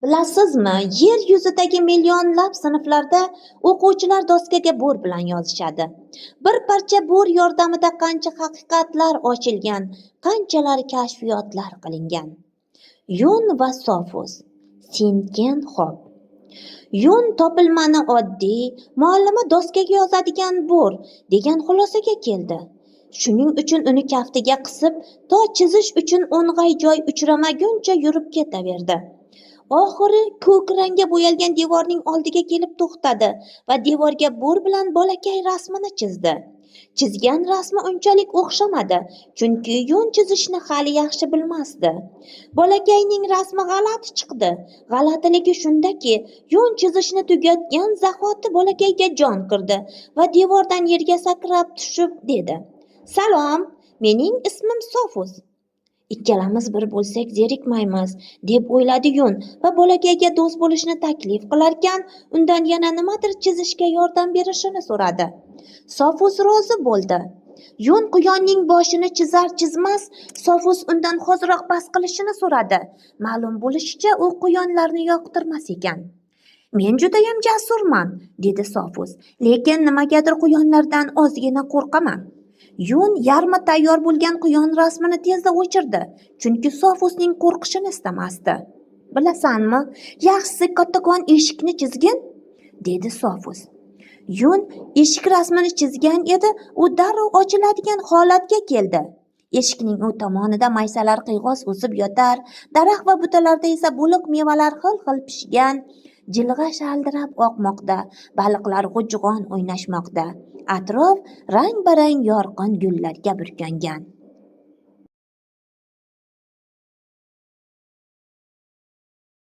Bilasizmi, yer yuzidagi millionlab sinflarda o'quvchilar doskaga bo'r bilan yozishadi. Bir parcha bo'r yordamida qancha haqiqatlar ochilgan, qanchalar kashfiyotlar qilingan. Yun va Sofus. Sinken Hop. Yun topilmani oddiy, muallimi doskaga yozadigan bo'r degan xulosaga keldi. Shuning uchun uni kaftiga qisib, to chizish uchun o'ng'ay joy uchramaguncha yurib ketaverdi. Oxiri ko'k rangga bo'yalgan devorning oldiga kelib to'xtadi va devorga bo'r bilan bolakay rasmini chizdi. Chizgan rasmi unchalik o'xshamadi, chunki Yun chizishni hali yaxshi bilmasdi. Bolakayning rasmi g'alati chiqdi. G'alatiligi shundaki, Yun chizishni tugatgan zahoti bolakayga jon kirdi va devordan yerga sakrab tushib dedi: "Salom, mening ismim Sofus." Ikkalamiz bir bo'lsak zerikmaymiz, deb o'yladi Yun va bolakayga do'st bo'lishni taklif qilarkan, undan yana nimadir chizishga yordam berishini so'radi. Sofus rozi bo'ldi. Yun quyonning boshini chizar-chizmas, Sofus undan hoziroq bas qilishini so'radi. Ma'lum bo'lishicha, u quyonlarni yoqtirmas ekan. "Men judayam jasurman", dedi Sofus, "lekin nimagadir quyonlardan ozgina qo'rqaman." Yun yarmi tayyor bo'lgan quyon rasmini tezda o'chirdi, chunki Sofusning qo'rqishini istamasdi. "Bilasanmi, yaxshisi kattakon eshikni chizgin", dedi Sofus. Yun eshik rasmini chizgan edi, u darrov ochiladigan holatga keldi. Eshikning u tomonida maysalar qiyg'os o'sib yotar, daraxt va butalarda esa bo'liq mevalar xil-xil pishgan, jilg'a shaldirab oqmoqda, baliqlar g'ujg'on o'ynashmoqda. Atrof rang-barang yorqin gullarga burkangan.